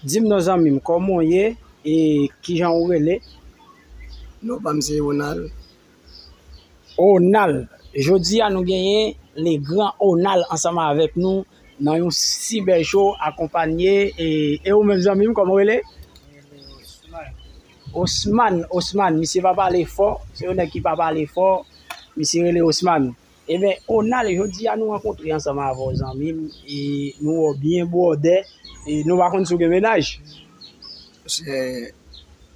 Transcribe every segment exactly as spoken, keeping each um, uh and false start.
Di m non zanmi m, kòman w ye e kijan ou rele? Non pa m se Ronald. Ronald, jodi a nou genyen le gran Ronald ansanm avèk nou nan yon si bèl show akonpanye e, e ou menm zanmi m, kòman w rele? Osman, Osman, misye pa pale fò, se yon nèg ki pa pale fò, misye rele Osman. Ebyen, Ronald, jodi a nou rankontre ansanm avè w zanmi m, e nou wè w byen bwòdè, e nou pa konn si w gen mennaj. Monchè,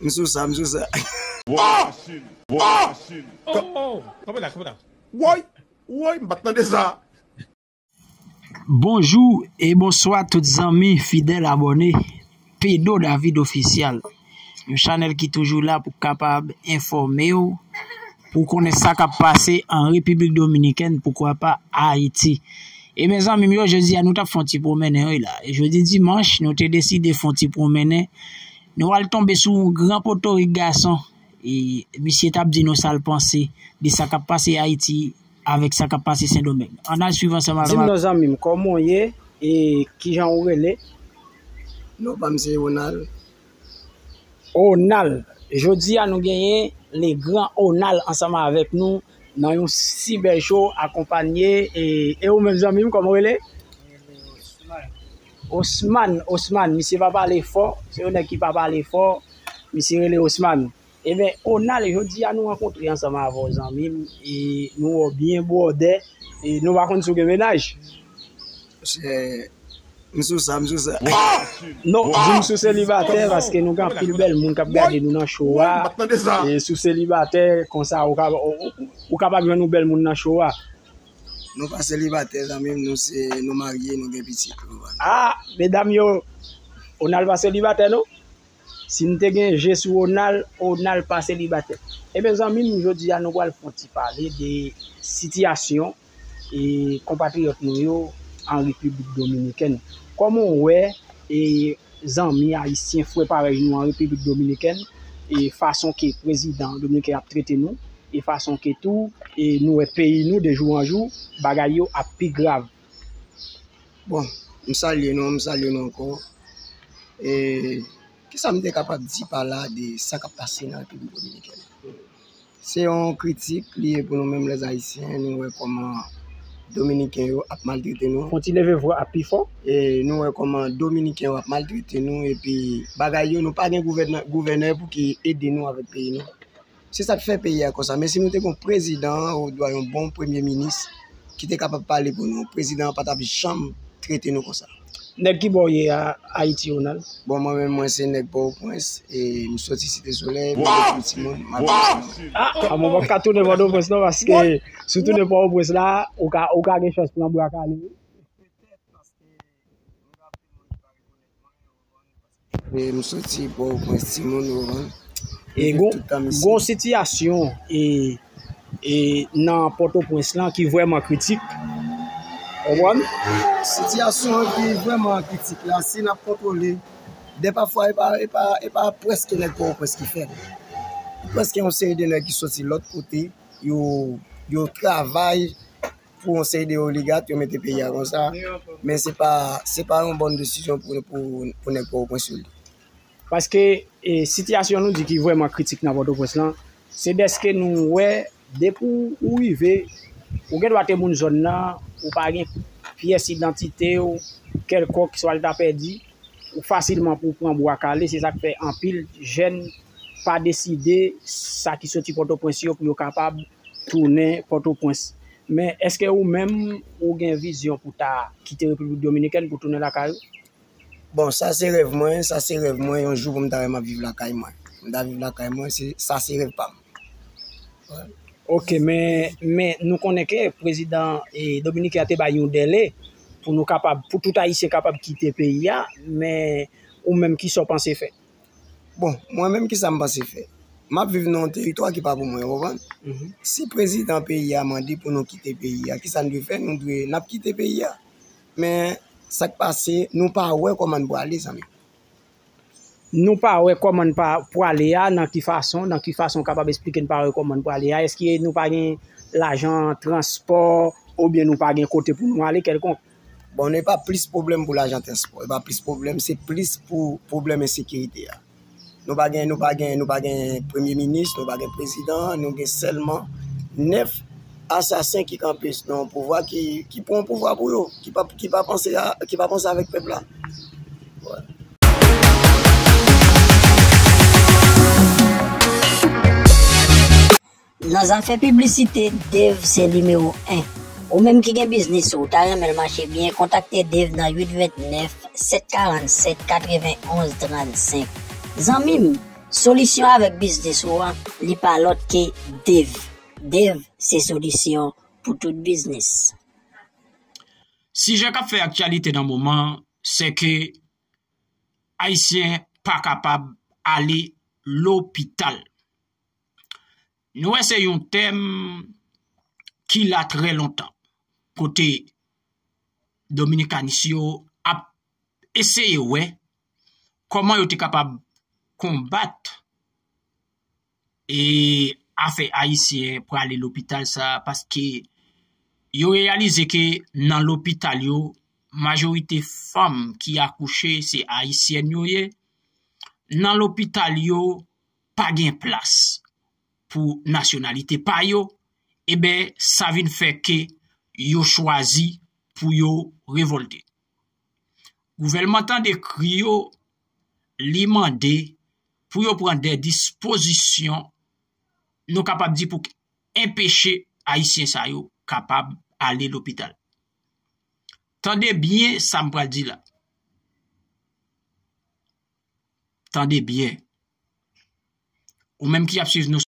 m sou sa, m sou sa. Woy! Woy! Woy! M pa t tande sa. Bonjou e bonswa tout zanmi fidèl abòne Pedro David Official, yon chanèl ki toujou la pou kapab enfòme w, pou konnen sa k ap pase an Repiblik Dominikèn, poukwa pa Ayiti. Ebyen zanmi m yo, jodi a nou t ap fè yon ti pwomennen wi la. E jodi dimanch, nou te deside fè yon ti pwomennen. Nou al tonbe sou yon gran potorik gason. E misye t ap di nou sa l panse de sa k ap pase Ayiti avèk sa k ap pase Sendomeng. Ann al swiv ansanm avè m. Di m non zanmi m, kòman w ye e kijan ou rele? Non pa m se Ronald. Ronald, jodi a nou genyen le gran Ronald ansanm avèk nou nan yon si bèl show akonpanye e, e ou menm zanmi m, kòman w rele? Osman, Osman, misye pa pale fò, se yon nèg ki pa pale fò, misye rele Osman. Ebyen, Ronald, jodi a nou rankontre ansanm avè w zanmi m, e nou wè w byen bwòdè, e nou pa konn si w gen mennaj. Monchè, m sou sa, m sou sa. Non, di m si w selibatè, paske nou gen anpil bèl moun k ap gade nou nan show a. E si w selibatè, konsa ou ka, ou, ou kapab jwenn yon bèl moun nan show a. Nou pa selibatè, zanmi m, nou se, nou marye, nou gen pitit, ou konprann. Ah, medam yo, Ronald pa selibatè, non? Si n te gen je sou Ronald, Ronald pa selibatè. Ebyen, zanmi m, jodi a nou pral fè yon ti pale de sitiyasyon e konpatriyòt nou yo an Repiblik Dominikèn. Kòman w wè e zanmi ayisyen, frè parèy nou an Repiblik Dominikèn, e fason ke prezidan dominiken ap trete nou, e fason ke tou e nou wè peyi nou de jou an jou, bagay yo ap pi grav. Bon, m salye nou, m salye nou ankò. E kisa m te kapab di pa la de sa k ap pase nan Repiblik Dominikèn? Se yon kritik li ye pou nou menm lèzayisyen, nou wè kòman Dominiken yo ap maltrete nou. Fon ti leve vwa a pi fò. E nou wè kòman Dominiken yo ap maltrete nou, epi bagay yo, nou pa gen gouvènè, gouvènè pou ki ede nou avèk peyi nou. Se sa k fè peyi a konsa. Men si nou te gen yon prezidan, odwa yon bon premye minis, ki te kapab pale pou nou, prezidan an pa t ap janm trete nou konsa. Nèg ki bò w ye a Ayiti, Ronald? Bon, mwen menm, mwen se nèg Pòtoprens, e m soti Site Solèy, mwen gen timoun, m ap viv. Ah, ah, mwen p ap ka tounen Pòtoprens non, paske si w tounen Pòtoprens la, ou ka, ou ka gen chans pran bwa kale wi. E m soti Pòtoprens, timoun, ou konprann. E gon, gon sitiyasyon e, e nan Pòtoprens lan ki vrèman kritik. Ou konprann? Sitiyasyon ki vrèman kritik la, si n ap kontwole, dè pafwa e pa, e pa, e pa prèske nèg Pòtoprens ki fè l. Prèske yon seri de nèg ki soti lòt kote, yo, yo travay pou yon seri de oligat, yo mete peyi a konsa. Men se pa, se pa yon bòn desizyon pou, pou, pou nèg Pòtoprens yo li. Paske e, sitiyasyon nou di ki vrèman kritik nan Pòtoprens lan, se dèske nou wè depi w, ou rive, ou gendwa te moun zòn nan, ou pa gen pyès idantite w kèlkonk, swa l ta pèdi, ou fasilman pou w pran bwa kale, se sa k fè anpil jèn pa deside sa ki soti Pòtoprens yo pou yo kapab tounen Pòtoprens. Men èske ou menm, ou gen vizyon pou ta kite Repiblik Dominikèn pou tounen lakay ou? Bon, sa se rèv mwen, sa se rèv mwen, yon jou pou m ta wè m ap viv lakay mwen. M ta viv lakay mwen, se, sa se rèv pa m. Ok, men, men nou konnen ke prezidan e, dominiken an te bay yon dèle pou nou kapab, pou tout ayisyen kapab kite peyi a, men ou menm kisa w panse fè? Bon, mwen menm kisa m panse fè? M ap viv nan yon teritwa ki pa pou mwen, ou konprann? Si prezidan peyi a mande pou nou kite peyi a, kisa n dwe fè? Nou dwe, n ap kite peyi a. Men sa k pase, nou pa wè kòman n prale, zanmi. Nou pa wè kòman n pa prale a, nan ki fason, nan ki fason w kapab eksplike n pa wè kòman n prale a? Èske nou pa gen lajan transpò, oubyen nou pa gen kote pou nou ale kèlkonk? Bon, nou pa plis pwoblèm pou lajan transpò, e pa plis pwoblèm, se plis pou pwoblèm ensekirite a. Nou pa gen, nou pa gen, nou pa gen premye minis, nou pa gen prezidan, nou gen sèlman nèf asasen ki kanpe nan yon pouvwa ki, ki pran yon pouvwa pou yo, ki pa, ki pa panse a, ki pa panse avèk pèp la. Nan zafè piblisite, Dave se nimewo en. Ou menm ki gen biznis ou, ou ta renmen l mache byen, kontakte Dave nan uit vennèf, sèt karannsèt, katrevenonz trannsenk. Zanmi m, solisyon avèk biznis ou an, li pa lòt ke Dave. Dave se solisyon pou tout biznis. Sijè k ap fè aktyalite nan moman, se ke Ayisyen pa kapab ale lopital. Nou wè se yon tèm ki la trè lontan, kote Dominikanis yo ap eseye wè kòman yo te kapab konbat e afè Ayisyen prale lopital sa, paske yo reyalize ke nan lopital yo, majorite fanm ki akouche se Ayisyèn yo ye. Nan lopital yo, pa gen plas pou nasyonalite pa yo, eben, sa vin fè ke yo chwazi pou yo revòlte. Gouvèlman tande kri yo, li mande pou yo pran de dispozisyon, nou kapab di, pou enpeche Ayisyen sa yo kapab ale lopital. Tande byen sa m pral di la. Tande byen. Ou menm ki ap swiv nou